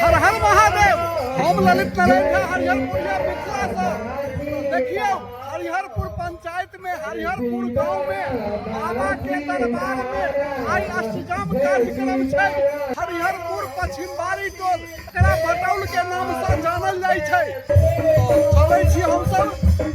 हर हर महादेव। हम ललित नारायण झा हरिहरपुरिया मिथिला से। देखियौ, हरिहरपुर पंचायत में हरिहरपुर गांव में बाबा के दरबार में आई अष्टजाम कार्यक्रम छै। हरिहरपुर पछिमबारी टोल, एकरा बटौल के नाम से जानल जाइ छै। चलै छी हमसब।